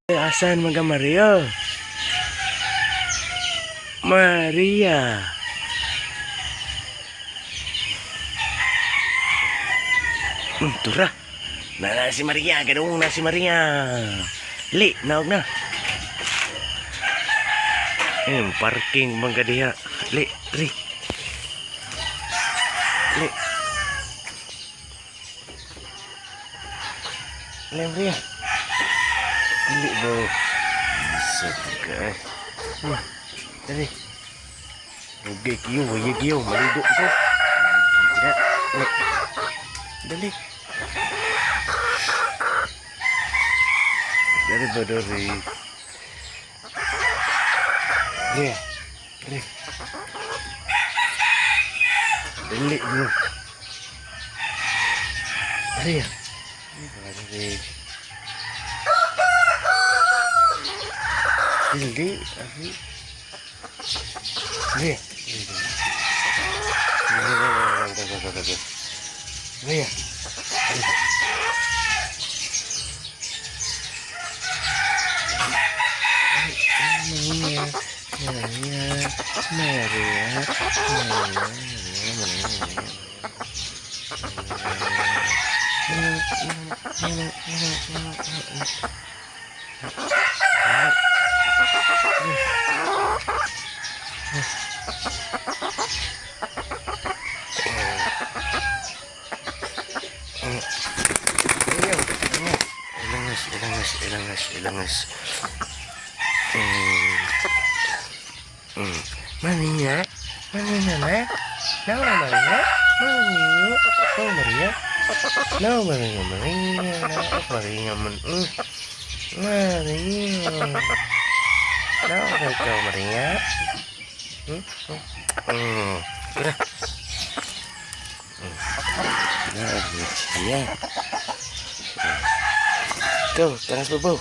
Asan mga Maria? Maria. Tura. Na si Maria, ganung na si Maria. Li, naog na. Eh, parking mga diha. Li, ri. Li. Li, Maria. Dili bro. Isa ka eh. Wah, dali. Okay, kiyo, waya kiyo. Maligo ko. Tidak. Li. Dali. Dali ba, Dori? Dali. Dali. Dali, bro. Dali. Dali. Dali. Dali. Dali. Dali. Dali. Maria, Maria, Maria, Maria, Maria, Ilangas, ilangas, ilangas, ilangas. Maria, Maria, ma? No, Maria, Maria, oh Maria, no Maria, Maria, no Maria, Maria, no ikaw Maria. Tara. Maria. Go, taras babaw.